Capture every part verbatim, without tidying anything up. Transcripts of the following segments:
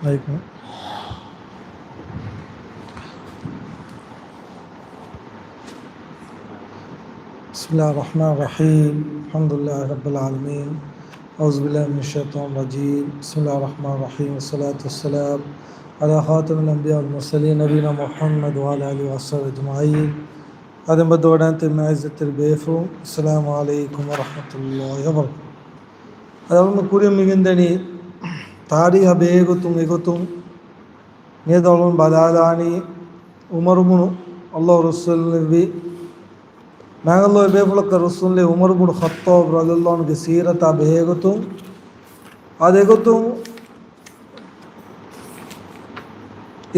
އައިކު. بسم الله الرحمن الرحيم. الحمد لله رب العالمين. أعوذ بالله من الشيطان الرجيم. بسم الله الرحمن الرحيم. والصلاة والسلام على خاتم الأنبياء والمرسلين نبينا محمد وعلى آله وصحبه أجمعين. އަދި ބައްދަވަޑައިގަންނަވާ މި އިއްޒަތްތެރި ބޭފުޅުން، އައްސަލާމު ޢަލައިކުމް ވަރަޙްމަތުﷲި ވަބަރަކާތުހު. އަދި އަޅުގަނޑު ކުރިން މިގެންދަނީ ތާރީޚަށް ބެހޭގޮތުން އެގޮތުން މިއަދު އަޅުގަނޑު ބަލާލާނީ ޢުމަރު ބުނު، ﷲ ރުއްސުންލެއްވި، މާތް ﷲ އެބޭފުޅަކަށް ރުއްސުންލެއްވި ޢުމަރު ބުނު ޚައްޠާބް ރަޟިޔަﷲ ޢަންހުގެ ސީރަތާ ބެހޭގޮތުން، އަދި އެގޮތުން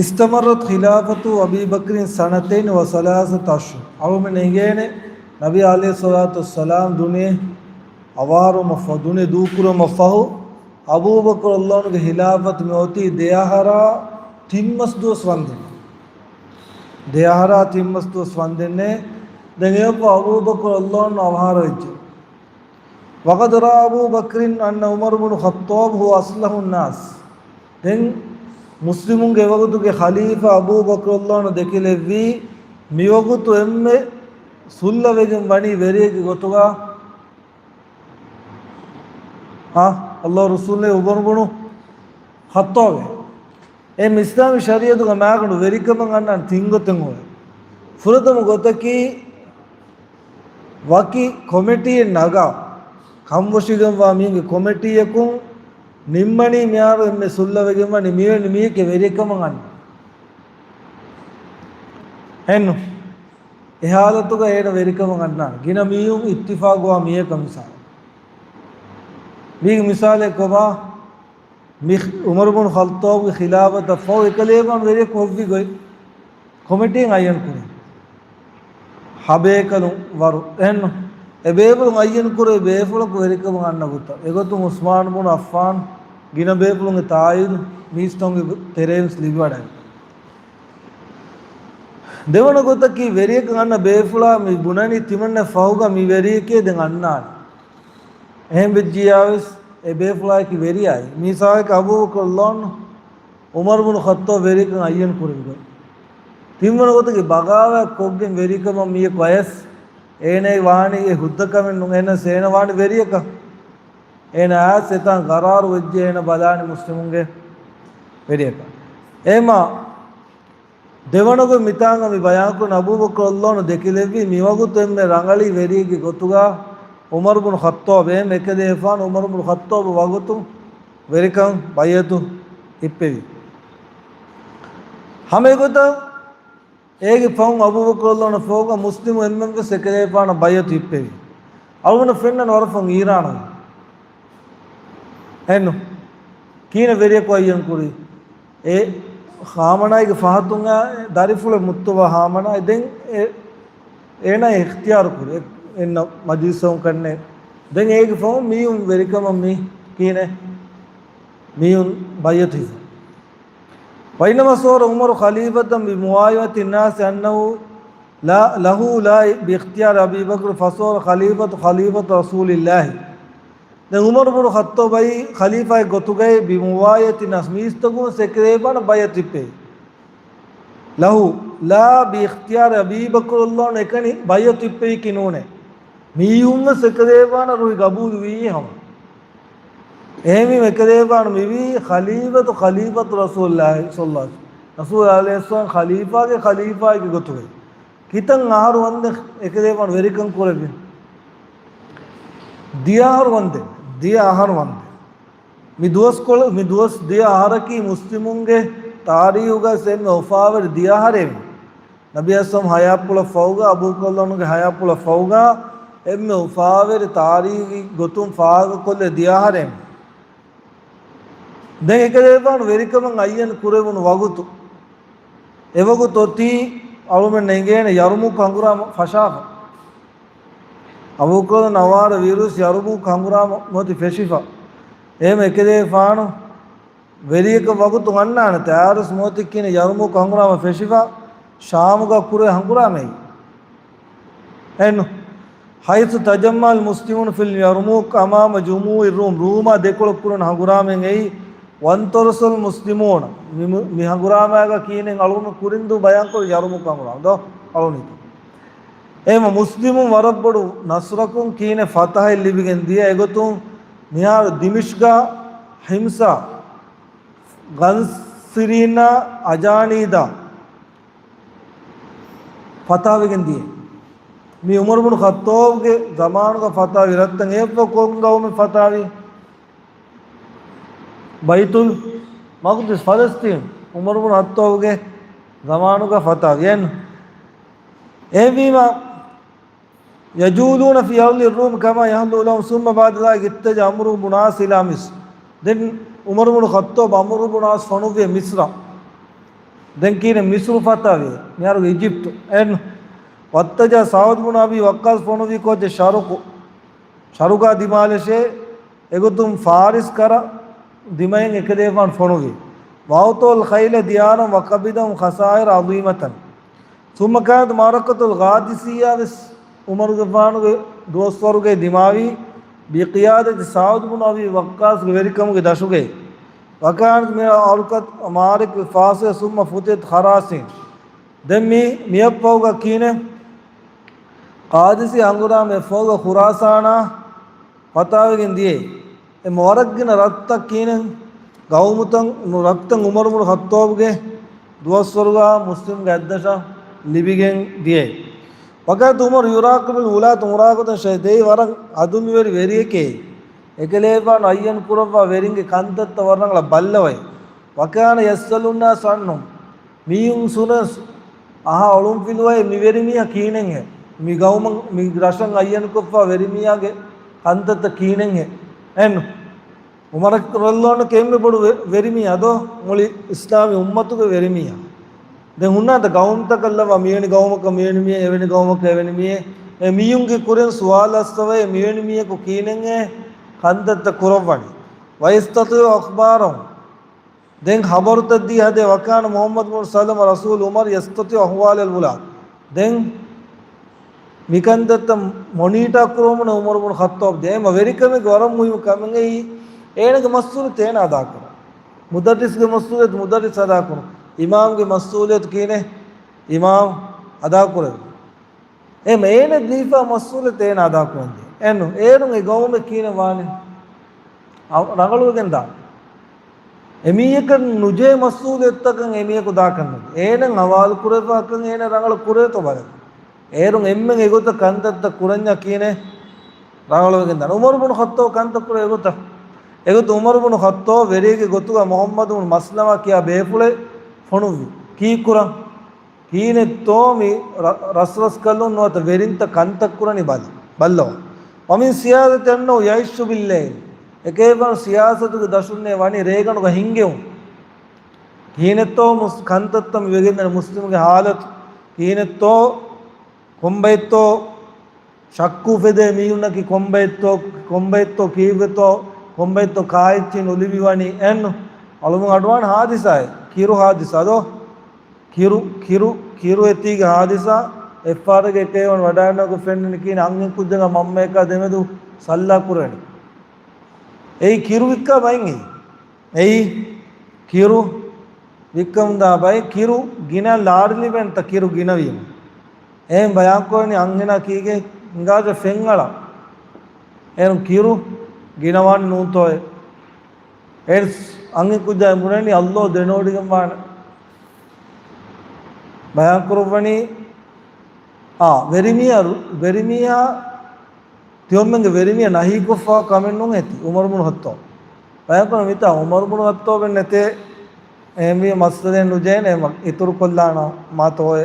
استمرت خلافة أبي بكر سنتين وثلاثة أشهر. އަޅުމެން އެނގޭނެ ނަބީ ޢަލައިހިއްޞަލާތު ވައްސަލާމް ދުނިޔެ އަވަހާރަވުމަށްފަހު، ދުނިޔެ ދޫކުރުމަށްފަހު، އަބޫބަކުރު ރަޟިޔަﷲ ޢަންހުގެ ޚިލާފަތު މި އޮތީ ދެއަހަރާ ތިން މަސް ދުވަސް ވަންދެން. ދެއަހަރާ ތިން މަސް ދުވަސް ވަންދެންނޭ. ދެން އެއަށްފަހު އަބޫބަކުރު ރަޟިޔަﷲ ޢަންހު އަވަހާރަވެއްޖެ. وقد رأى أبو بكر أن عمر بن الخطاب هو أصلح الناس. ދެން މުސްލިމުންގެ އެވަގުތުގެ ޚަލީފާ އަބޫބަކުރު ރަޟިޔަﷲ ޢަންހު ދެކިލެއްވީ، މިވަގުތު އެންމެ ސުއްލަވެގެން ވަނީ ވެރިއެއްގެ ގޮތުގަ، އާ، ﷲ ރުއްސުންލެއްވި ޢުމަރު ބުނު ޚައްޠާބޭ. އެ އިސްލާމީ ޝަރީޢަތުގަ މާގަނޑު ވެރިކަމަށް އަންނާނެ ތިން ގޮތެއް އޮވޭ. ފުރަތަމަ ގޮތަކީ، ވަކި ކޮމިޓީއެއް ނަގާ، ކަންފުށިގެންވާ މީހުންގެ ކޮމިޓީއަކުން ނިންމަނީ މިހާރު އެންމެ ސުއްލަވެގެންވާ މިވެނި މީހެއްގެ ވެރިކަމަށް އަންނަ. އެއްނު. އެ ހާލަތުގަ އޭނަ ވެރިކަމަށް އަންނާނެ. ގިނަ މީހުން އިއްތިފާގުވާ މީހަކަށް މިސާލު. މީގެ މިސާލެއް ކޮބާ؟ މި ޢުމަރު ބުނު ޚައްޠާބްގެ ޚިލާފަތަށް ފަހު އެކަލޭގެފާނު ވެރިޔަކު ހޮވި ގޮތް ކޮމިޓީން އައްޔަން ކުރި. ހަބޭކަލުން ވަރު އެހެންނު. އެބޭފުޅުން އައްޔަން ކުރެވި ބޭފުޅަކު ވެރިކަމަށް އަންނަ ގޮތަށް. އެގޮތުން ޢުސްމާން ބުނު ޢައްފާން ގިނަ ބޭފުޅުންގެ ތާއީދު މީސްތަކުންގެ ތެރެއިން ލިބިވަޑައި. ދެވަނަ ގޮތަކީ ވެރިޔަކަށް އަންނަ ބޭފުޅާ މި ބުނަނީ ތިމަންނަ ފަހުގަ މި ވެރިޔެކޭ ދެން އަންނާނެ. އެހެން ވެއްޖިއްޔާވެސް އެ ބޭފުޅާއެކީ ވެރިޔާއި. މިސާލަކަށް އަބޫބަކުރު ރަޟިޔަﷲ ޢަންހު ޢުމަރު ބުނު ޚައްޠާބް ވެރިކަން އައްޔަން ކުރެވި ގޮތް. ތިންވަނަ ގޮތަކީ ބަޣާވާތް ކޮށްގެން ވެރިކަމަށް މީހަކު އަޔަސް، އޭނައަށް ވާނީ އެ ހުއްދަ ކަމެއް ނޫން، އޭނަ އޭނަ ވާނީ ވެރިޔަކަށް. އޭނަ އަޔަސް އެތާން ގަރާރު ވެއްޖެ އޭނަ ބަލާނީ މުސްލިމުންގެ ވެރިޔަކަށް. އެހެމާ ދެވަނަ ގޮތް މިތާނގަ މި ބަޔާންކުރަން އަބޫބަކުރު ރަޟިޔަﷲ ޢަންހު ދެކިލެއްވީ މިވަގުތު އެންމެ ރަނގަޅީ ވެރިއެއްގެ ގޮތުގަ ޢުމަރު ބުނު ޚައްޠާބް އެހެން އެކަލޭގެފާނު ޢުމަރު ބުނު ޚައްޠާބް ވަގުތު ވެރިކަން ބައިޢަތު ހިއްޕެވި. ހަމަ އެގޮތަށް އޭގެ ފަހުން އަބޫބަކުރު ރަޟިޔަﷲ ޢަންހު ފަހުގަ މުސްލިމު އެންމެންވެސް އެކަލޭގެފާނަށް ބައިޢަތު ހިއްޕެވި. އަޅުގަނޑަށް ފެންނަން ވަރަށް ފަހުން އީރާނު އެހެންނު. ކިހިނެއް ވެރިޔަކު އައްޔަން ކުރީ؟ އެ ހާމަނާއިގެ ފަހަތުން އާ ދަރިފުޅެއް މުއްތުވާ ހާމަނާއި ދެން އެ، އޭނާ އިޚްތިޔާރު ކުރި އެ، އެންނަ މަޖިލިސް ކަންނޭ. ދެން އޭގެ ފަހުން މީހުން ވެރިކަމަށް މި ކިހިނެއް؟ މީހުން ބައިޢަތު ހިފުން. وإنما صار عمر خليفة بموافقة الناس أنه لا، له لا باختيار أبي بكر فصار خليفة، خليفة رسول الله. ދެން ޢުމަރު ބުނު ޚައްޠާބައި ޚަލީފާއެއް ގޮތުގައި ބިމުވާޔަތި ނަސް މީސްތަކުން އެކަލޭގެފާނަށް ބައިޢަތު ހިއްޕެވި. ލަހު، ލާ ބިއިޚްތިޔާރި އަބީބަކުރު ރަޟިޔަﷲ ޢަންހު އެކަނި ބައިޢަތު ހިއްޕެވީކީ ނޫނޭ. މީހުންވެސް އެކަލޭގެފާނަށް ރުހި ގަބޫލު ވީ ހަމަ. އެހެންވީމަ އެކަލޭގެފާނު މިވީ ޚަލީފަތު، ޚަލީފަތު ރަސޫލުﷲ ޞައްލަﷲ ޢަލައިހި ވަސައްލަމް. ރަސޫލު ޢަލައިހިއްސަލާމް ޚަލީފާގެ ޚަލީފާއެއްގެ ގޮތުގައި. ކިތަން އަހަރު ވަންދެން އެކަލޭގެފާނު ވެރިކަން ކުރެއްވި؟ ދިޔަ އަހަރު ވަންދެން. ދިޔަ އަހަރު ވަންދެން. މި ދުވަސްކޮޅު، މި ދުވަސް ދިޔަ އަހަރަކީ މުސްލިމުންގެ ތާރީޚުގަ އެންމެ އުފާވެރި ދިޔަ އަހަރެވެ. ނަބީ އަސްލަމް ޙަޔާތްޕުޅަށް ފަހުގަ، އަބޫ ކަލްލަނުގެ ޙަޔާތްޕުޅަށް ފަހުގަ އެންމެ އުފާވެރި ތާރީޚީ ގޮތުން ފާހަގަކޮށްލެ ދިޔަ އަހަރެވެ. ދެން އެކަލޭގެފާނު ވެރިކަމަށް އައްޔަން ކުރެވުނު ވަގުތު، އެވަގުތު އޮތީ އަޅުމެން އެނގޭނެ ޔަރުމޫކް ހަނގުރާމަ ފަށާފަ. އަބޫ ކަލްލަން އަވާރަ ވިޔަރުސް ޔަރުމޫކް ހަނގުރާމަ މިއޮތީ ފެށިފަ. އެހެމަ އެކަލޭގެފާނު ވެރިޔަކަށް ވަގުތު އަންނާނެތަ؟ ޔާރުސް މިއޮތީ ކިހިނެއް ޔަރުމޫކް ހަނގުރާމަ ފެށިފަ، ޝާމުގަ ކުރެ ހަނގުރާމައެއް. އެން، حيث تجمع المسلمون في اليرموك أمام جموع الروم. ރޫމާ ދެކޮޅަށް ކުރަން ހަނގުރާމައެއް އެއީ، ވަންތަރަސަލް މުސްލިމޫނަ، މި، މި ހަނގުރާމައިގަ ކީނެއް އަޅުގަނޑު ކުރިންދޫ ބަޔާންކޮށް ޔަރުމުކު ހަނގުރާމަ ދޯ އަޅުނީ. އެހެމަ މުސްލިމުން ވަރަށް ބޮޑު ނަސްރަކުން ކީނެ ފަތަހެއް ލިބިގެން ދިޔަ. އެގޮތުން މިހާރު ދިމިޝްގާ، ހިމްސާ، ގަންސިރީނާ، އަޖާނީދާ ފަތާވެގެން ދިޔަ. މި ޢުމަރު ބުނު ޚައްޠާބުގެ ޒަމާނުގަ ފަތާވި ރަށްތައް. އެއަށްފަހު ކޮން ގައުމެއް ފަތާވީ؟ ބައިތުލް މަޤްދިސް، ފަލަސްޠީން، ޢުމަރު ބުނު ޚައްޠާބުގެ ޒަމާނުގަ ފަތާވި. އެހެން، އެހެންވީމަ، يجولون في أرض الروم كما يحل لهم ثم بعد ذلك اتجه عمرو بن العاص إلى مصر. ދެން ޢުމަރު ބުނު ޚައްޠާބު ޢަމްރު ބުނު ޢާޞް ފޮނުއްވި މިޞްރަށް. ދެން ކީނެ މިޞްރު ފަތާވި، މިހާރު އިޖިޕްޓު. އެން، واتجه سعد بن أبي وقاص ފޮނުއްވި ކޯޗެއް ޝަރުޤު. ޝަރުޤާ ދިމާލަށޭ، އެގޮތުން ފާރިސް ކަރަ ދިމައިން އެކަލޭފާނު ފޮނުއްވި. وأعطوا الخيل ديارا وقبضهم خسائر عظيمة. ثم كانت معركة القادسية ވެސް ޢުމަރުގެފާނުގެ ދުވަސްވަރުގައި ދިމާވީ، بقيادة سعد بن أبي وقاص ގެ ވެރިކަމުގެ ދަށުގައި. وكانت من معركة، معارك الفاصلة ثم فتحت خراسان. ދެން މި، މިއަށްފަހުގަ ކީނެ ޤާދިސީ ހަނގުރާމަ އެއްފަހުގަ ޚުރާސާނާ ފަތާވެގެން ދިޔައީ. އެ ވަރަށްގިނަ ރަށްތައް ކީނެ ގައުމުތައް، ރަށްތައް ޢުމަރު ބުނު ޚައްޠާބުގެ ދުވަސްވަރުގަ މުސްލިމްގެ އަތްދަށަށް ލިބިގެން ދިޔައީ. وكان عمر يراقب الولاة، ޢުމަރު ކޮތަން ޝައިދޭ ވަރަށް ޢަދުލުވެރި ވެރިއެކޭ. އެކަލޭފާނު އައްޔަން ކުރައްވާ ވެރިންގެ ކަންތައްތައް ވަރަށް ރަނގަޅަށް ބައްލަވައި. وكان يسأل الناس عنهم. މީހުން ސުނަސް އަހާ އޮޅުންފިލުވައި މި ވެރިމީހާ ކީނެއްހޭ؟ މި ގައުމަށް، މި ރަށަށް އައްޔަންކޮށްފާ ވެރިމީހާގެ ކަންތައްތައް ކީނެއްހޭ؟ އެން ޢުމަރަށް ރަޟިޔަﷲ ޢަންހު އެންމެ ބޮޑު ވެ-، ވެރިމީހާ ދޯ؟ މުޅި އިސްލާމީ އުއްމަތުގެ ވެރިމީހާ. ދެން ހުންނާތަ ގައުމުތަކަށް ލައްވާ މިވެނި ގައުމަކަށް މިވެނި މީހެއް، އެވެނި ގައުމަކަށް އެވެނި މީހެއް. އެ މީހުންގެ ކުރިން ސުވާލު އައްސަވައި މިވެނި މީހަކު ކީނެއްހޭ ކަންތައްތައް ކުރައްވަނީ. ويستطلع أخبارهم. ދެން ޚަބަރުތައް ދީ ހަދޭ، وكان محمد بن سلمة رسول عمر يستطلع أحوال الولاة. ދެން މިކަންތައްތައް މޮނީޓާ ކުރުމުން ޢުމަރު ބުނު ޚައްޠާބު ދޭ. އެހެމަ ވެރިކަމެއްގެ ވަރަށް މުހިއްމު ކަމެއް އެއީ، އޭނަގެ މަސްއޫލިއްޔަތު އޭނަ އަދާކުރުން. މުދައްރިސްގެ މަސްއޫލިއްޔަތު މުދައްރިސް އަދާކުރުން. އިމާމްގެ މަސްއޫލިއްޔަތު ކީނެ އިމާމް އަދާކުރެވުން. އެހެމަ އޭނަ ދީފާ މަސްއޫލިއްޔަތު އޭނަ އަދާކުރަންޖެހޭ. އެން އެ ގައުމެއް ކީނެ ވާނެ ރަނގަޅުވެގެން ދާނެ. އެމީހަކަށް ނުޖެހޭ މަސްއޫލިއްޔަތުތަކަށް އެމީހަކު ދާކަށްނުޖެހޭ. އޭނަ ހަވާލު ކުރެވިފާކަން އޭނަ ރަނގަޅު ކުރޭތޯ ބަލަން. އޭރުން އެންމެން އެގޮތަށް ކަންތައްތައް ކުރަންޏާ ކީނެ ރަނގަޅުވެގެން ދާނެ. ޢުމަރު ބުނު ޚައްޠާބު ކަންތައް ކުރޭ އެގޮތަށް. އެގޮތަށް ޢުމަރު ބުނު ޚައްޠާބު ވެރިއެއްގެ ގޮތުގަ މުޙައްމަދު ބުނު މަސްލަމާ ކިޔާ ބޭފުޅެއް ފޮނުއްވި. ކީއްކުރަން؟ ކީނެއްތޯ މި ރަ-، ރަސްރަސްކަލުން ނުވަތަ ވެރިންތައް ކަންތައް ކުރަނީ ބަލަ-، ބައްލަވާ. ومن سياسته أنه يعيش بالليل. އެކޭބަން ސިޔާސަތުގެ ދަށުންނޭ ވަނީ ރޭގަނޑުގަ ހިންގެވުން. ކީނެއްތޯ މުސް-، ކަންތައްތައް މި ވެގެންދަނީ މުސްލިމުގެ ޙާލަތު. ކީނެއްތޯ ކޮންބައެއްތޯ ޝައްކު އުފެދޭ މީހުންނަކީ ކޮންބައެއްތޯ، ކޮންބައެއްތޯ ކީއްވެތޯ، ކޮންބައެއްތޯ ކާއެއްޗިން އުލިވިވަނީ އެން އަޅުމު އަޑުވާން ޙާދިސާއެއް. ކިރު ޙާދިސާ ދޯ؟ ކިރު، ކިރު، ކިރު އެތީގެ ޙާދިސާ އެއްފަހަރެއްގެ އެކޭވަން ވަޑައިގަންނަވަގެ ފެންނަނީ ކީނެ އަންހެން ކުއްޖަކާ މަންމަޔަކާ ދެމެދު ސައްލާ ކުރަނީ. އެއީ ކިރު ވިއްކާ ބައެއް އެއީ. އެއީ ކިރު ވިއްކަމުންދާ ބައެއް. ކިރު ގިނަ ލާރިލިބެންތަ ކިރު ގިނަވީމަ. އެހެން ބަޔާންކުރަނީ އަންހެނާ ކީގެ ހިނގާޖެ ފެންއަޅާ. އޭރުން ކިރު ގިނަވާން ނޫންތޯއެ. އެސް އަންހެން ކުއްޖާ ބުނަނީ ﷲ ދެނޯޑިގެން ވާނެ. ބަޔާންކުރައްވަނީ، އާ، ވެރިމީހާ، ވެރިމީހާ ތިޔޮމެންގެ ވެރިމީހާ ނަހީކޮށްފާ ކަމެއް ނޫން އެތި ޢުމަރު ބުނު ޚައްޠާބު. ބަޔާންކުރަން މިތާ ޢުމަރު ބުނު ޚައްޠާބެއް ނެތޭ، އެހެންވީ މައްސަލައެއް ނުޖެހޭނެ، އެމަ އިތުރުކޮށްލާނަ މާތޯއެ.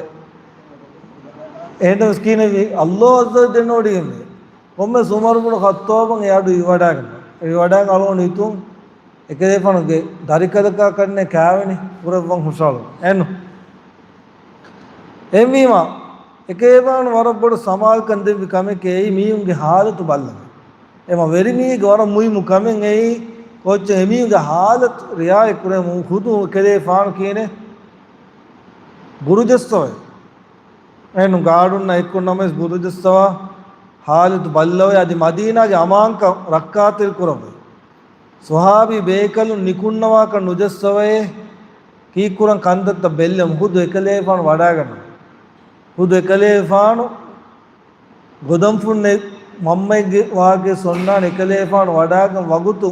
އެހެން މިސްކީނެއްވީ ﷲ އައްޒަ ދެނޯޑިގެންވޭ. ކޮންމެސް ޢުމަރު ބުނު ޚައްޠާބަށް އެ އަޑު އިވަޑާގެން، އިވަޑާގެން އަޅުގަނޑު ހިތުން އެކަލޭފާނުގެ ދަރިކަލަކާ ކަންނޭ ކާވެނި ކުރައްވަން ހުށައަޅު. އެން އެހެންވީމާ، އެކޭބާނު ވަރަށް ބޮޑު ސަމާލުކަން ދެއްވި ކަމެކޭ އެއީ މީހުންގެ ޙާލަތު ބައްލަވަން. އެމަ ވެރިމީހެއްގެ ވަރަށް މުހިއްމު ކަމެއް އެއީ، ކޯއްޗެއް އެމީހުންގެ ޙާލަތު ރިޢާޔަތް ކުރެވުމުން ޚުދު އެކަލޭފާނު ކީނެ ބުރުޖައްސަވައި. އެހެން ގާޑުންނާ އެއްކޮށް ނަމަވެސް ބުރުޖައްސަވާ ޙާލަތު ބައްލަވައި އަދި މަދީނާގެ އަމާންކަން ރައްކާތެރި ކުރައްވައި. ޞަޙާބީ ބޭކަލުން ނިކުންނަވާކަށް ނުޖައްސަވައޭ، ކީއްކުރަން ކަންތައްތައް ބެއްލަމު. ޚުދު އެކަލޭފާނު ވަޑާގަންނަވާ. ޚުދު އެކަލޭފާނު ގޮދަންފުންނެއް މަންމައެއްގެ ވާހަކައެއް އޮންނާނެ، އެކަލޭފާނު ވަޑާގަން ވަގުތު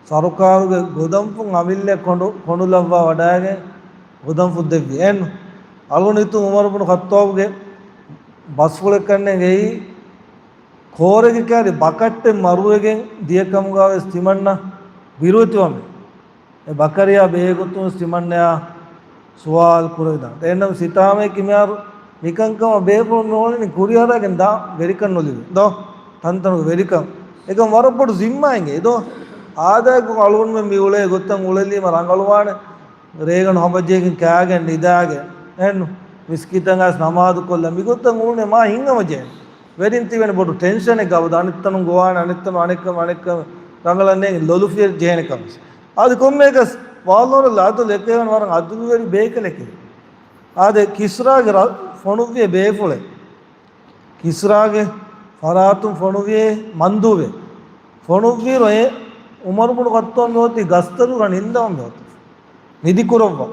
ސަރުކާރުގެ ގޮދަންފުން އަމިއްލަ ކޮނޑު، ކޮނޑުލައްވާ ވަޑާގެން ގޮދަންފުން ދެއްވި. އެން އަޅުން ހިތުން ޢުމަރު ބުނު ޚައްޠާބުގެ ބަސްފުޅެއްކަންނޭނގެ އެއީ ކޯރެގެ ކާރި ބަކައްޓެއް މަރުވެގެން ދިޔަކަމުގަވެސް ތިމަންނަ ބިރުވެތިވަމެ. އެ ބަކަރިޔާ ބެހޭގޮތުން ތިމަންނަޔާ ސުވާލު ކުރެވިދާނެ. އެހެންނަމަ ސިތާމައެކި މިހާރު މިކަންކަމަށް ބޭފުޅުން މިއުޅެނީ ކުރިއަރާގެން ދާ ވެރިކަން ނުލިބި ދޯ؟ ތަންތަނުގެ ވެރިކަން. އެކަން ވަރަށް ބޮޑު ޒިންމާއެއް އެ ދޯ؟ އާދައިގެ އަޅުގަނޑުމެން މިއުޅޭ ގޮތަށް އުޅެލީމަ ރަނގަޅުވާނެ. ރޭގަނޑު ހަމަޖެހިގެން ކާގެން ނިދާގެން އެހެން މިސްކިތަށް އައިސް ނަމާދުކޮށްލަ މިގޮތަށް އުޅުނީ މާ ހިތްހަމަޖެހެން. ވެރިން ތިބެން ބޮޑު ޓެންޝަނެއްގަ އަބަދު އަނެއްތަނުން ގޮވާނެ، އަނެއްތަނުން އަނެއްކަމަށް، އަނެއްކަމަށް ރަނގަޅަށްނޭނގެ ލޮލުފިޔަ ޖެހޭނެ ކަމަސް. އާދެ ކޮންމެއަކަސް ވާލޯރަލް އަދުލް އެކޭވަން ވަރަށް އަދުލުވެރި ބޭކަލެކޭ. އާދެ ކިސްރާގެ ރަ-، ފޮނުއްވިޔޭ ބޭފުޅެއް. ކިސްރާގެ ފަރާތުން ފޮނުއްވިޔޭ މަންދޫބެއް. ފޮނުއްވިއިރު އެ ޢުމަރު ބުނު ޚައްޠާބު މިއޮތީ ގަސްދަރުގަ ނިންދަވަން މިއޮތީ. ނިދިކުރައްވާ.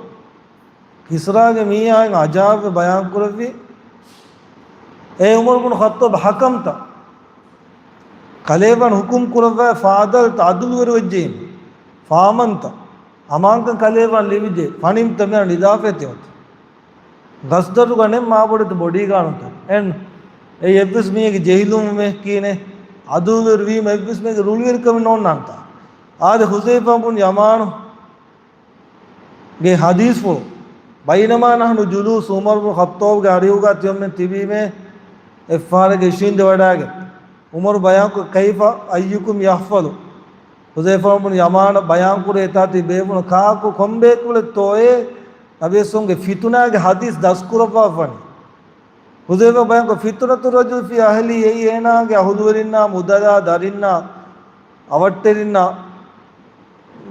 ކިސްރާގެ މީހާއިން އަޖާބެއް ބަޔާންކުރެއްވި، އޭ ޢުމަރު ބުނު ޚައްޠާބް، ޙަކަމްތަ، ކަލޭފާނު ޙުކުމް ކުރައްވާ ފާދަލްތަ ޢަދުލުވެރިވެއްޖެއީމަ، ފާމަންތަ، އަމާންކަން ކަލޭފާނު ލިބިއްޖެ، ފަނިންތަ މިއަން ނިދާފޭތެ އޮތީ. ގަސްދަރުގަ ނެތް މާބޮޑެތި ބޮޑީގާޑުންތަ. އެން، އެއީ އެއްވެސް މީހެއްގެ ޖެހިލުންވުމެއް ކީނެ، ޢަދުލުވެރިވީމަ އެއްވެސް މީހެއްގެ ރުޅިވެރިކަމެއް ނޯންނާންތަ. އާދެ ޙުޛައިފާ ބުން ޔަމާނު ގެ ޙަދީޘްފުޅު، بينما نحن جلوس، ޢުމަރު ބުނު ޚައްޠާބުގެ އަރިހުގަ ތިޔޮމެން ތިބީމޭ، އެއްފަހަރެއްގަ އިށީނދެވަޑާގެން، ޢުމަރު ބަޔާންކޮށް، كيف أيكم يحفل؟ ޙުޛައިފާ ބުނު ޔަމާނަށް ބަޔާންކުރޭ އެތާ ތި ބޭފުޅުން ކާކު ކޮންބޭކަލެއްތޯއޭ ނަބިއްޔާ ވަސްއަމްގެ ފިތުނާގެ ޙަދީޘް ދަސްކުރައްވާފަނީ؟ ޙުޛައިފާ ބަޔާންކޮށް، فتنة الرجل في أهله، އެއީ އޭނާގެ އަހުލުވެރިންނާ، މުދަލާ، ދަރިންނާ، އަވަށްޓެރިންނާ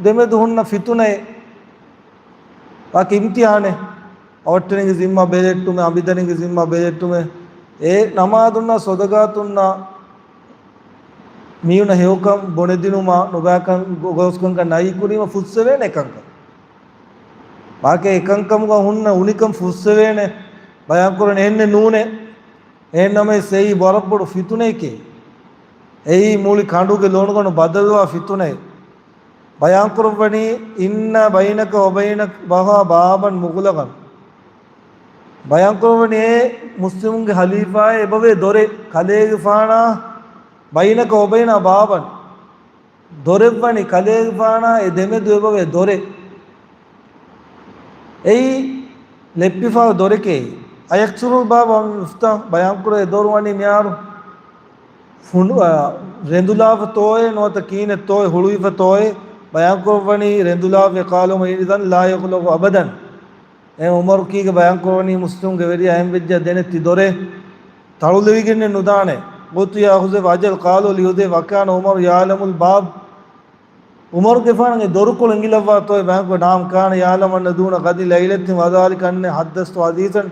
ދެމެދު ހުންނަ ފިތުނައެއް، ވަކި އިމްތިޙާނެއް، އަވަށްޓެރިންގެ ޒިންމާ ބެލެއްޓުމެއް، އަނބިދަރިންގެ ޒިންމާ ބެލެއްޓުމެއް، އެ ނަމާދުންނާ ޞަދަޤާތުންނާ މީހުންނަށް ހެޔޮކަން ބުނެދިނުމާ ނުބައިކަން ގޯސްކަންކަން ނައިކުރީމަ ފުއްސެވޭނެ އެކަންކަން. ވާކަ އެކަންކަމުގަ ހުންނަ އުނިކަން ފުއްސެވޭނެ ބަޔާންކުރަން އެހެންނެއް ނޫނޭ. އެހެންނަމަވެސް އެއީ ވަރަށް ބޮޑު ފިތުނައެކޭ. އެއީ މުޅި ކަނޑުގެ ލޮނުގަނޑު ބަދަލުވާ ފިތުނައެއް. ބަޔާންކުރައްވަނީ، إن بينك وبينها بابا مغلقا. ބަޔާންކުރައްވަނީ އޭ މުސްލިމުންގެ ޚަލީފާއޭ އެބަވޭ ދޮރެއް ކަލޭގެފާނާ، بينك وبينها بابا. ދޮރެއްވަނީ ކަލޭގެފާނާ އެ ދެމެދު އެބަވޭ ދޮރެއް. އެއީ ލެއްޕިފައި ދޮރެކޭ. أيكسر الباب أم يفتح؟ ބަޔާންކުރޭ އެ ދޮރު ވަނީ މިހާރު ފުނޑު، އަ، ރެނދުލާފަ ތޯއޭ ނުވަތަ ކީނެއް ތޯއޭ ހުޅުވިފަ ތޯއޭ؟ ބަޔާންކުރައްވަނީ ރެނދުލާފަ، قال عمر إذن لا يغلق أبدا. އެ ޢުމަރު ކީގެ ބަޔާންކުރަނީ މުސްލިމުންގެ ވެރިޔާ އެން ވެއްޖެ ދެނެއް ތި ދޮރެއް ތަޅުލެވިގެންނެއް ނުދާނެ. قلت يا حذيفة أجل؟ قالوا لحذيفة أكان عمر يعلم الباب؟ ޢުމަރުގެފާނަށް އެ ދޮރުކޮޅު އެނގިލައްވާތޯއޭ؟ ބަޔާންކުރޭ نعم كان يعلم أن دون غد ليلة وذلك أني حدثت حديثا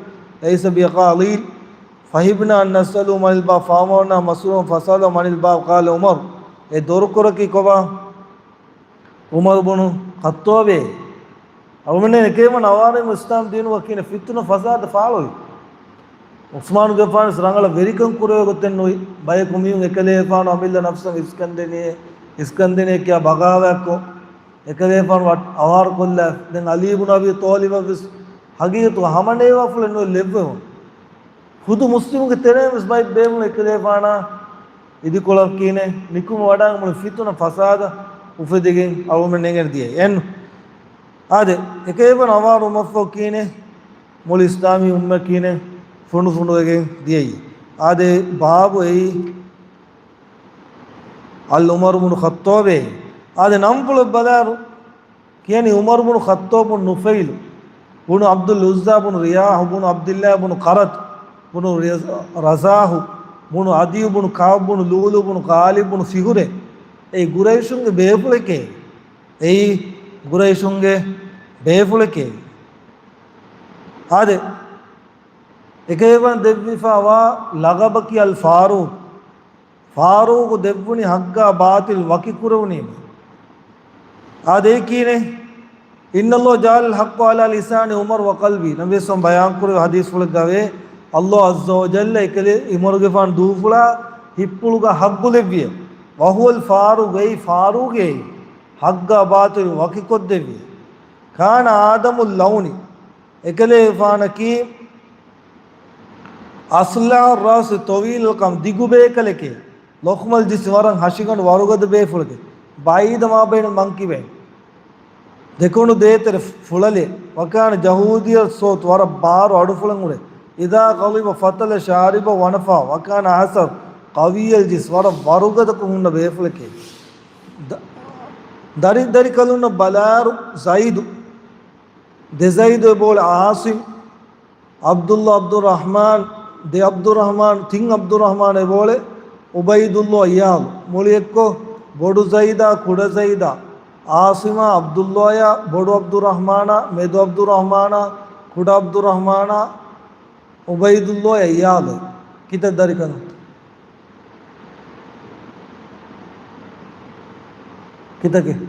ليس بقليل فخفنا أن نسأله عن الباب فأمرنا مسروقا فسأله عن الباب قال عمر. އެ ދޮރުކޮޅަކީ ކޮބާ؟ ޢުމަރު ބުނު ޚައްޠާބޭ. އަޅުގަނޑުމެން އެކޭވަން އަވާރައިން އިސްލާމް ދީނުގަ ކިހިނެއް ފިތުނަ ފަސާދަ ފާޅުވި. ޢުސްމާނުގެފާނުވެސް ރަނގަޅަށް ވެރިކަން ކުރެވޭ ގޮތެއް ނުވި. ބަޔަކު މީހުން އެކަލޭފާނު އަމިއްލަ ނަފްސަށް އިސްކަންދެނީ، އިސްކަންދެނީ ކިޔާ ބަޣާވާތްކޮށް، އެކަލޭފާނު ވަ-، އަވާރުކޮށްލާ. ދެން ޢަލީ ބުނު އަބީ ޠާލިބަށްވެސް ހަގީގަތުގަ ހަމަނޭވާފުޅެއް ނުވެ ލެއްވެވުނު. ޚުދު މުސްލިމުގެ ތެރެއިން ވެސް ބައެއް ބޭފުޅުން އެކަލޭފާނާ އިދިކޮޅަށް ކީނެ ނިކުމެވަޑައިގެން މުޅި ފިތުނަ ފަސާދަ އުފެދިގެން އަޅުގަނޑުމެން އެނގެން ދިޔައީ. އެން އާދެ، އެކަލޭފާނު އަވާރު ވުމަށްފަހު ކީނެ މުޅި އިސްލާމީ އުއްމަތް ކީނެ ފުނޑު ފުނޑުވެގެން ދިޔައީ. އާދެ، ބާބު އެއީ އަލް ޢުމަރު ބުނު ޚައްޠާބޭ. އާދެ، ނަންފުޅަށް ބަލާއިރު ކިޔަނީ ޢުމަރު ބުނު ޚައްޠާބު ބުނު ނުފައިލު ބުނު ޢަބްދުލް ޢުއްޒާ ބުނު ރިޔާޙު ބުނު ޢަބްދިއްލާ ބުނު ޤަރަތު ބުނު ރިޔަ-، ރަޒާޙު ބުނު ޢަދިއްޔު ބުނު ކަޢުބު ބުނު ލުޢުލުޢު ބުނު ޣާލިބު ބުނު ފިހުރެ. އެއީ ޤުރައިޝުންގެ ބޭފުޅެކޭ. އެއީ ޤުރައިޝުންގެ ބޭފުޅެކޭ. އާދެ، އެކަލޭފާނު ދެއްވިފައިވާ ލަޤަބަކީ އަލް ފާރޫޤު. ފާރޫޤު ދެއްވުނީ ޙައްޤާ ބާޠިލް ވަކިކުރެވުނީމަ. އާދެ ކީނެ، إن الله جعل الحق على لسان عمر وقلبه. ނަބީ ސަމް ބަޔާންކުރެވި ޙަދީޘްފުޅެއްގަވޭ، ﷲ ޢައްޒަ ވަޖައްލަ އެކަލޭ ޢުމަރުގެފާނު ދޫފުޅާ ހިތްޕުޅުގަ ޙައްޤު ލެއްވިޔޭ. وهو الفاروق، އެއީ ފާރޫގޭ، ޙައްޤާ ބާޠިލު ވަކިކޮށްދެއްވިޔޭ. كان آدم اللون، އެކަލޭފާނަކީ أصلع الرأس طويل القامة، ދިގު ބޭކަލެކޭ، ލޮޚްމަލް ޖިސް ވަރަށް ހަށިގަނޑު ވަރުގަދަ ބޭފުޅެކޭ، بعيد ما بين المنكبين، ދެކުނު ދޭތެރެ ފުޅަލޭ، وكان جهوري الصوت، ވަރަށް ބާރު އަޑުފުޅެއް ހުރޭ، إذا غضب فطل شاربه ونفخ، وكان أعصر قوي الجسم، ވަރަށް ވަރުގަދަކޮށް ހުންނަ ބޭފުޅެކޭ. ދަ-، ދަރި-، ދަރިކަލުންނަށް ބަލާއިރު ޒައިދު، ދެ ޒައިދު އެބައުޅޭ، ޢާޞިމް، ޢަބްދުﷲ، ޢަބްދުއްރަޙްމާން، ދެ ޢަބްދުއްރަޙްމާން، ތިން ޢަބްދުއްރަޙްމާން އެބައުޅޭ، ޢުބައިދުﷲ އިޔާލު، މުޅިއެއްކޮށް، ބޮޑު ޒައިދާ، ކުޑަ ޒައިދާ، ޢާޞިމާ، ޢަބްދުﷲޔާ، ބޮޑު ޢަބްދުއްރަޙްމާނާ، މެދު ޢަބްދުއްރަޙްމާނާ، ކުޑަ ޢަބްދުއްރަޙްމާނާ، ޢުބައިދުﷲޔާ އިޔާލު. ކިތައް ދަރިކަލުން؟ ކިތަކެއް؟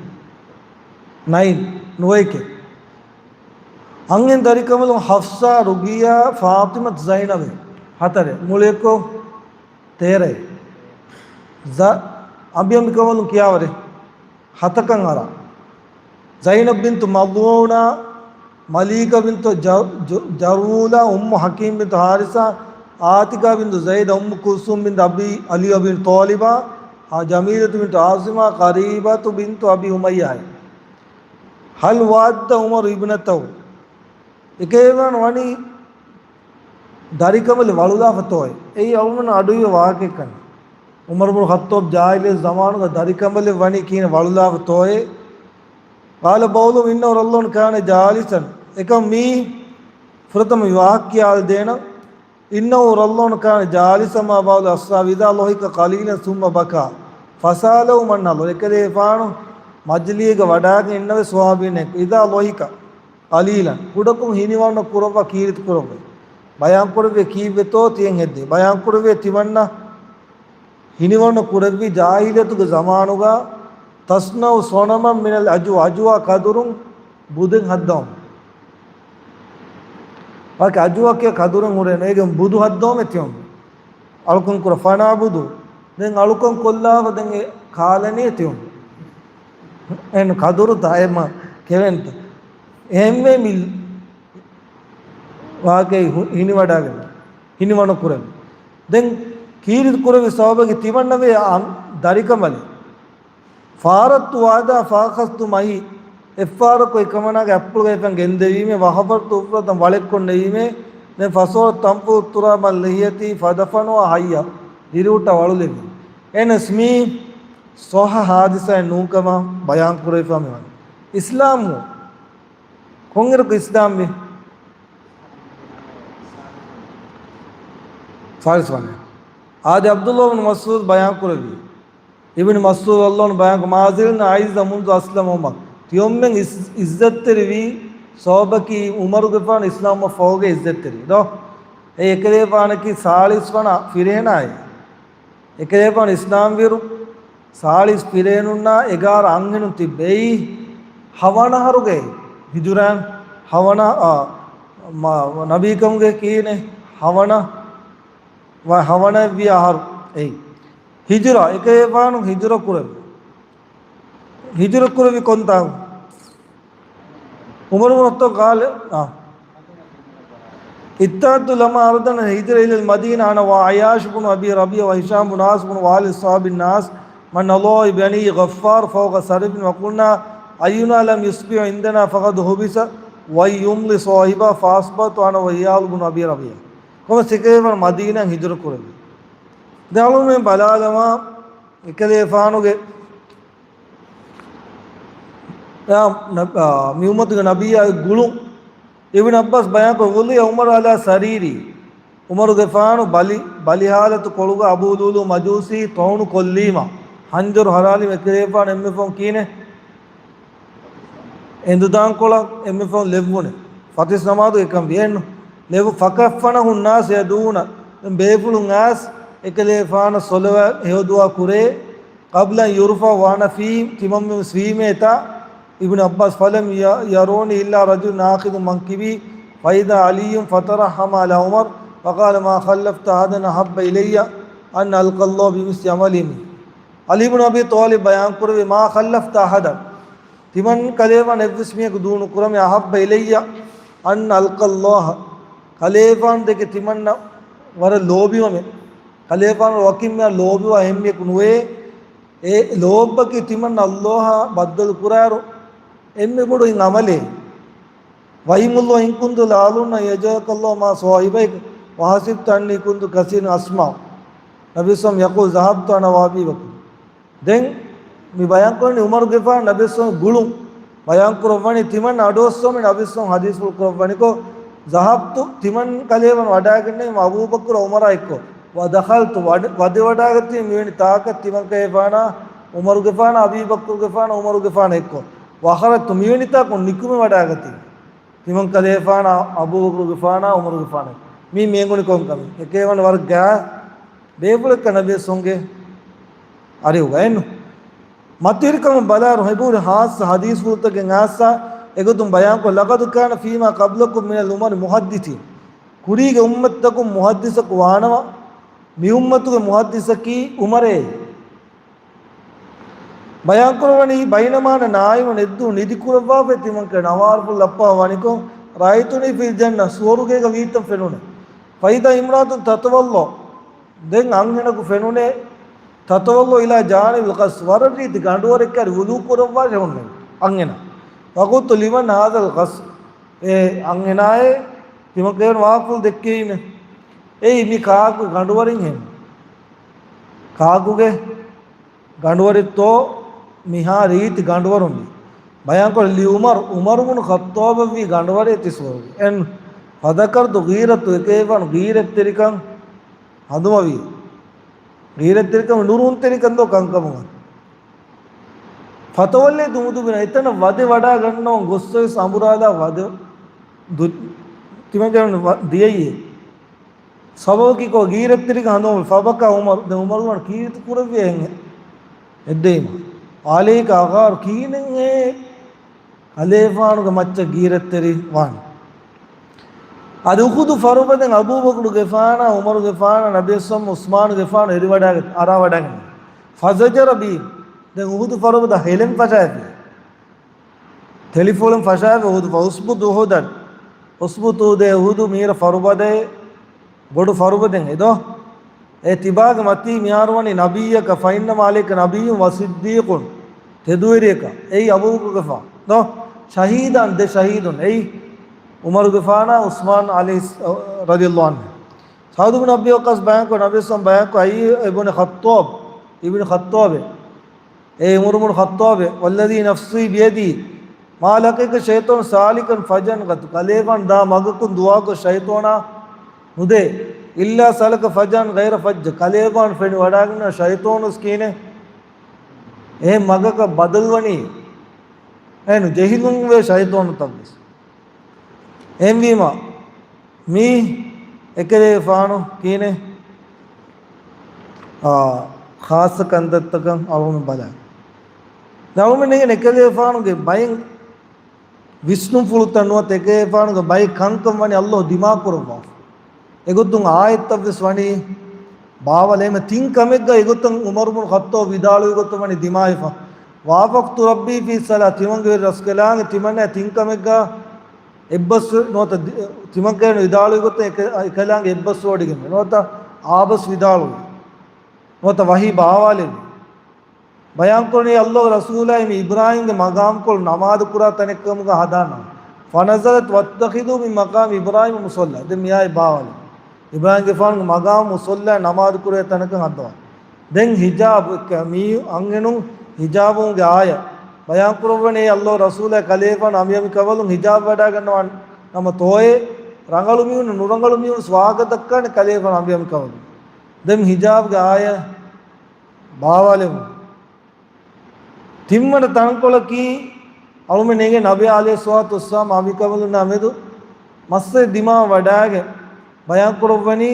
ނައިން. ނުވައެކެއް. އަންހެން ދަރިކަނބަލުން ޙަފްޞާ، ރުގިއްޔާ، ފާޠިމަތު، ޒައިނަބޭ. ހަތަރެއް. މުޅިއެއްކޮށް ތޭރައެއް. ޒަ-، އަނބިއަނބިކަނބަލުން ކިޔާވަރެއް. ހަތަކަށް އަރާ. ޒައިނަބް ބިންތު މަޟްޢޫނާ، މަލީކަ ބިންތު ޖަ-، ޖު-، ޖަރޫލާ، އުއްމު ޙަކީމް ބިންތު ޙާރިސާ، ޢާތިޤާ ބިންތު ޒައިދާ، އުއްމު ކުލްސޫމް ބިންތު އަބީ، ޢަލީ ބިން ޠާލިބާ، އާ، ޖަމީލަތު ބިންތު ޢާޞިމާ، ޤަރީބަތު ބިންތު އަބީ އުމައްޔާ. ހަލް ވައައްދަ ޢުމަރު އިބްނަތަހު؟ އެކޭވާން ވަނީ ދަރިކަނބަލެއް ވަޅުލާފަތޯއޭ؟ އެއީ އަޅުގަނޑު އަޑުއިވޭ ވާހަކައެއްކަން. ޢުމަރު ބުނު ޚައްޠާބް ޖާހިލިއްޔަ ޒަމާނުގަ ދަރިކަނބަލެއް ވަނީ ކިހިނެއް ވަޅުލާފަތޯއޭ؟ قال بعضهم إنه رضي الله عنه كان جالسا. އެކަމް މީ ފުރަތަމަ މި ވާހަކަ ކިޔާލަދޭނަން. إنه رضي الله عنه كان جالسا مع بعض أصحابه إذا ضحك قليلا ثم بكى فسأله من حضر. އެކަލޭފާނު މަޖިލީގަ ވަޑާގެން އިންނަވެ ޞަޙާބީންނެއް إذا ضحك قليلا، ކުޑަކޮށް ހިނިވަންނަ ކުރައްވާ ކީރިތި ކުރައްވައި. ބަޔާންކުރެއްވި ކީއްވެތޯ ތިޔަން ހެއްދެވި. ބަޔާންކުރެއްވި ތިމަންނަ ހިނިވަންނަ ކުރެއްވި ޖާހިލިއްޔަތުގެ ޒަމާނުގަ تصنع صنما من العجوة، އަޖުވާ ކަދުރުން ބުދެއް ހައްދަވަމު. ވާކި އަޖުވާ ކިޔާ ކަދުރެއް ހުރޭ ނޭގެ ބުދު ހައްދަވަމެ ތިޔަމު. އަޅުކަން ކުރ ފަނާބުދު. ދެން އަޅުކަން ކޮށްލާފަ ދެން އެ ކާލަނީ ތިޔަމު. އެން ކަދުރު ދާއިމަ ކެވެންތަ. އެހެންވެ މި ވާގެ ހި-، ހިނިވަޑާގެން ހިނިވަނަ ކުރެވި. ދެން ކީރިތި ކުރެވި ސަބަބަކީ ތިމަންނަވެ އަން ދަރިކަނބަލެއް. فأردت وعدها فأخذت معي. އެއްފަހަރަކު އެކަމަނާގެ އަތްޕުޅުގަ އެފަން ގެންދެވީމޭ، وحفرت حفرة، ވަޅެއްކޮށް ނެވީމޭ، ދެން فصبت تنفض التراب عن لحيتي فدفنوها حية، ދިރިހުއްޓާ ވަޅުލެއްވި. އެހެނަސް މީ ޞައްޙަ ޙާދިސާއެއް ނޫންކަމަށް ބަޔާންކުރެވިފާ މިވަނީ. އިސްލާމްވުން ކޮންއިރަކު އިސްލާމްވި؟ ސާޅީސް ވަނަ. އާދެ، ޢަބްދުﷲ ބިން މަސްޢޫދު ބަޔާންކުރެއްވި. އިބްނު މަސްޢޫދު ރަޟިޔަﷲ ޢަންހު ބަޔާންކޮށް، ما زلنا أعز منذ أسلم عمر. ތިޔޮމެން އިސް-، އިއްޒަތްތެރިވީ ސަބަބަކީ ޢުމަރުގެފާނު އިސްލާމްވުމަށް ފަހުގެ އިއްޒަތްތެރިވީ ދޯ. އެ އެކަލޭފާނަކީ ސާޅީސް ވަނަ ފިރިހެނާއެއް. އެކަލޭފާނު އިސްލާމްވިއިރު ސާޅީސް ފިރިހެނުންނާ އެގާރަ އަންހެނުން ތިއްބެވި. ހަވަނަ އަހަރުގައި ހިޖުރައިން ހަވަނަ، އާ، މަ-، ނަބީކަމުގެ ކީނެ ހަވަނަ ވަ-، ހަވަނައެއްވި އަހަރު އެއީ. ހިޖުރަ، އެކަލޭފާނު ހިޖުރަ ކުރެއްވި. ހިޖުރަ ކުރެއްވި ކޮންތާކު؟ ޢުމަރު ބިން ޚައްޠާބް ޤާލަ، އާ. اتحدت لما أردنا الهجرة إلى المدينة أنا وعياش بن أبي ربيعة وهشام بن عاص بن والد صاحب الناس من الله بني غفار فوق سرب وقلنا أينا لم يصبح عندنا فقد حبس ويملي صاحبه فأصبحت أنا وعياش بن أبي ربيعة. ކޮންމެސް އެކަލޭފާނު މަދީނާއަށް ހިޖުރަ ކުރެއްވި. ދެން އަޅުގަނޑުމެން ބަލާލަމާ، އެކަލޭފާނުގެ އާ، ނަ-، އާ، މި އުއްމަތުގެ ނަބިއްޔާ ގުޅުން. އިބްނު ޢައްބާސް ބަޔާންކޮށް، وضع عمر على سريره. ޢުމަރުގެފާނު ބަލި، ބަލި ޙާލަތު ކޮޅުގަ އަބޫ ލުއުލުއު މަޖޫސީ ޠަޢުނު ކޮށްލީމަ، ހަންޖަރު ހަރާލީމަ އެކަލޭފާނު އެންމެ ފަހުން ކީނެ އެނދުދާންކޮޅަށް އެންމެ ފަހުން ލެއްވުނެ. ފަތިސް ނަމާދު އެކަން ވި. އެއްނު ލެއްވު، فكفنه الناس يدعون. ދެން ބޭފުޅުން އައިސް އެކަލޭފާނަށް ޞަލަވާތް ހެޔޮދުޢާ ކުރޭ. قبل أن يرفع وأنا فيهم، ތިމަންމެން ވީމޭތާ، ابن عباس، فلم ي-، يروني إلا رجل آخذ منكبي، فإذا علي فترحم على عمر فقال: ما خلفت أحدا أحب إلي أن ألقى الله بمثل عملي منه. ޢަލީ ބިން އަބީ ޠާލިބް ބަޔާންކުރެއްވި، ما خلفت أحدا، ތިމަން ކަލޭފާނު އެއްވެސް މީހަކު ދޫނުކުރަމޭ، أحب إلي أن ألقى الله، ކަލޭފާނު ދެކެ ތިމަންނަ ވަރަށް ލޯބިވަމޭ، ކަލޭފާނު ވަކިން މިހާ ލޯބިވާ އެހެން މީހަކު ނުވޭ، އެ ލޯބްބަކީ ތިމަން ﷲ އާ ބައްދަލު ކުރާއިރު އެންމެ ބޮޑު އިން ޢަމަލޭ. وأيم الله إن كنت لأعلن أن يجعلك الله مع صاحبيك وحسبت أني كنت كثيرا أسمع. ނަބީ ސަމް يقول ذهبت أنا وأبي بكر. ދެން މި ބަޔާންކުރަނީ ޢުމަރުގެފާނު ނަބީ ސަމް ގުޅުން ބަޔާންކުރައްވަނީ ތިމަން އަޑުއައްސަމި ނަބީ ސަމް ޙަދީޘްފުޅު ކުރައްވަނިކޮށް، ذهبت، ތިމަން ކަލޭވަން ވަޑާގެންނެވީމަ އަބޫބަކުރ ޢުމަރާ އެއްކޮށް، ودخلت، ވަދެ، ވަދެވަޑާގަތީ މިވެނި ތާކަށް ތިމަން ކަލޭފާނާ ޢުމަރުގެފާނާ އަބީބަކުރުގެފާނާ ޢުމަރުގެފާނާ އެއްކޮށް، وخرجت، މިވެނި ތާކުން ނިކުމެވަޑާގަތީ ތިމަން ކަލޭފާނާ އަބޫބަކުރުގެފާނާ ޢުމަރުގެފާނާ. މީ މި އެނގުނި ކޮން ކަމެއް؟ އެކޭވަން ވަރަށް ގާތް ބޭފުޅެއްކަން ނަބީ ސަމްގެ އަރިހުގަ އެއްނު. މަތިވެރިކަމުން ބަލާއިރު އެބަހުރި ޚާއްޞަ ޙަދީޘްފުޅުތަކެއް އާސާ އެގޮތުން ބަޔާންކޮށް، لقد كان فيما قبلكم من الأمم محدثين، ކުރީގެ އުއްމަތުތަކުން މުޙައްދިޘަކު ވާނަމަ، މި އުއްމަތުގެ މުޙައްދިޘަކީ ޢުމަރޭ. ބަޔާންކުރައްވަނީ، بينما أنا نائم، އެއްދުވަހު ނިދިކުރައްވާފައި ތިމަންކަލޭ ނަވާރަފުޅު ލައްޕާ ވަނިކޮށް، رأيتني في الجنة، ސުވަރުގޭގަ ވީތަން ފެނުނެ. فإذا امرأة تتولى، ދެން އަންހެނަކު ފެނުނެ، تتولى إلى جانب القصر، ވަރަށް ރީތި ގަނޑުވަރެއްކައިރި ވުޟޫ ކުރައްވާށޭ ހުންނެ އަންހެނާ. فقلت لمن هذا القصر؟ އޭ އަންހެނާއޭ، ތިމަންކަލޭ ވާހަކަފުޅު ދެއްކެވީމޭ. އޭ މީ ކާކު ގަނޑުވަރެއްހޭ؟ ކާކުގެ ގަނޑުވަރެއްތޯ މިހާ ރީތި ގަނޑުވަރުން މީ؟ ބަޔާންކޮށް، لعمر، ޢުމަރު ބުނު ޚައްޠާބަށްވީ ގަނޑުވަރޭ ތި ސުވަރުގެ. އެން، فذكرت غيرته، އެކޭވަން ޣީރަތްތެރިކަން ހަނދުމަވި. ޣީރަތްތެރިކަން ނުރުހުންތެރިކަން ދޯ ކަންކަމުގަ. فتوليت مدبرا، އެތަނަށް ވަދެ ވަޑާގަންނަވަން ގޮއްސަވެސް އަނބުރާލާ ވަދެ ދު-، ތިމަންކަލޭ ވަ-، ދިޔައީ. ސަބަބަކީ ކޮ ޣީރަތްތެރިކަން ހަނދުމަވި. فبكى عمر، ދެން ޢުމަރު ވަން ކީރިތި ކުރެއްވި އެހެން އެއްދެވީމަ. عليك أغار، ކީނެއް އޭ ކަލޭފާނުގެ މައްޗަށް ގީރަތްތެރި ވާނެ. އަދި އުޙުދު ފަރުބަދައިން އަބޫބަކުރުގެފާނާ، ޢުމަރުގެފާނާ، ނަބީ ސައް، ޢުސްމާނުގެފާނު އެރިވަޑާގެ، އަރާވަޑާގެން. فزجر بهم، ދެން އުޙުދު ފަރުބަދަ ހެލެން ފަށާފި. ތެލިފޮޅުން ފަށާފި އުޙުދު ފަ-، اثبت أحدا، اثبت އުޙުދޭ، އުޙުދު މީރަ ފަރުބަދައޭ، ބޮޑު ފަރުބަދައެއް އެދޯ. އެ ތިބާގެ މަތީ މިހާރު ވަނީ نبيك، فإنما عليك نبي وصديق، ތެދުވެރިއަކަށް. އެއީ އަބޫބަކުރުގެފާނު ދޯ. ޝަހީދާން، ދެ ޝަހީދުން. އެއީ ޢުމަރުގެފާނާ ޢުސްމާން ޢަލީ، ރަޟިޔަﷲ ޢަންހު. ސަޢުދު ބިން އަބީ ވައްޤާޞް ބަޔާންކޮށް، ނަބީ ސައް ބަޔާންކޮށް، އައީ އިބްނު ޚައްޠާބް، އިބްނު ޚައްޠާބޭ. އޭ ޢުމަރު ބުނު ޚައްޠާބޭ، والذي نفسي بيده، ما لقيك الشيطان سالكا فجا قط، ކަލޭފާނު ދާ މަގަކުން ދުވާކޮށް ޝައިޠާނާ ނުދޭ. إلا سلك فجا غير فج، ކަލޭފާނު ފެނި ވަޑާގެން ޝައިޠާނުސް ކީނެ އެ މަގަކަށް ބަދަލުވަނީ. އެން ޖެހިލުންވޭ ޝައިޠާނުތައްވެސް. އެހެންވީމަ، މީ އެކަލޭފާނު ކީނެ، އާ، ޚާއްޞަ ކަންތައްތަކަށް އަޅުގަނޑު ބަލާ. އަޅުގަނޑު ނެގެން އެކަލޭފާނުގެ ބައެއް ވިސްނުންފުޅުތައް ނުވަތަ އެކަލޭފާނުގެ ބައެއް ކަންކަން ވަނީ ﷲ ދިމާކުރައްވާފަ. އެގޮތުން އާޔަތްތައްވެސް ވަނީ ބާވަލެއް. އެމެ ތިން ކަމެއްގަ އެގޮތަށް ޢުމަރު ބުނު ޚައްޠާބް ވިދާޅުވި ގޮތަށް ވަނީ ދިމާވެފަ. وافقت ربي في الصلاة، ތިމަންގެ ވެރި ރަސްކަލާނގެ ތިމަންނާ ތިން ކަމެއްގަ އެއްބަސް ނުވަތަ ދި-، ތިމަންކަލޭ ވިދާޅުވި ގޮތަށް އެކަ-، އެކަލާނގެ އެއްބަސްވޮޑިގެން ނުވަތަ އާބަސް ވިދާޅުވި. ނުވަތަ ވަޙީ ބާވާލެއްވި. ބަޔާންކުރަނީ ﷲ ގެ ރަސޫލާއި މި އިބްރާހީމްގެ މަގާމްކޮޅު ނަމާދު ކުރާ ތަނެއްކަމުގަ ހަދާނަމަ. فنزلت واتخذوا من مقام إبراهيم مصلى. ދެން މިއާއެއް ބާވާލި. އިބްރާހީމްގެފާނުގެ މަގާމް މުޞައްލާ ނަމާދު ކުރޭ ތަނަކަށް ހައްދަވާ. ދެން ހިޖާބު، މީ އަންހެނުން ހިޖާބުގެ އާޔަތް ބަޔާންކުރައްވަނީ ﷲ ރަސޫލާ ކަލޭފާނު އަނބިއަނބިކަނބަލުން ހިޖާބު ވަޑާގަންނަވާން ނަމަ ތޯއޭ ރަނގަޅު މީހުން ނުރަނގަޅު މީހުން ވާހަކަ ދައްކާނެ ކަލޭފާނު އަނބިއަނބިކަނބަލުން. ދެން ހިޖާބުގެ އާޔަތް ބާވާލެވުނު. ތިންވަނަ ތަންކޮޅަކީ، އަޅުމެން ނެގޭ ނަބީ ޢަލައިހިއްޞަލާތު ވައްސަލާމް އަނބިކަނބަލުންނާ މެދު މައްސަލަ ދިމާ ވަޑާގެ ބަޔާންކުރައްވަނީ،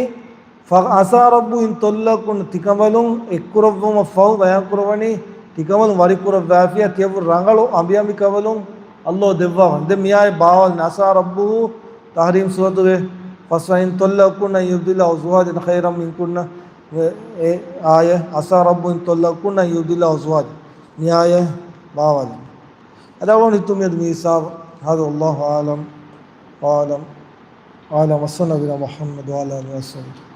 فعسى ربه إن طلقكن، ތިކަނބަލުން އެއްކުރައްވުމަށް ފަހު ބަޔާންކުރައްވަނީ، ހިކަމަލުން ވަރިކުރައްވާފިޔާ ކިޔަވުން ރަނގަޅު އަނބިއަނބިކަނބަލުން ﷲ ދެއްވާފަ. ދެން މިއާޔަތް ބާވާލިން، އަސާ ރައްބުހު، ތަޙްރީމް ސޫރަތުގެ ފަސްވަނަ، އިން ޠައްލަޤްކުންނަ އަން ޔުބްދިލަހު އަޒްވާޖަން ޚައިރަން މިންކުންނަ، އެ އާޔަތް، އަސާ ރައްބުހު އިން ޠައްލަޤްކުންނަ އަން ޔުބްދިލަހު އަޒްވާޖަން، މިއާޔަތް ބާވާލިން. އަދި އަޅުގަނޑު ހިތުން މިއަދު މި ހިސާބު. هذا والله أعلم، أعلم، أعلم، وصلى الله على نبينا محمد وعلى آله وصحبه.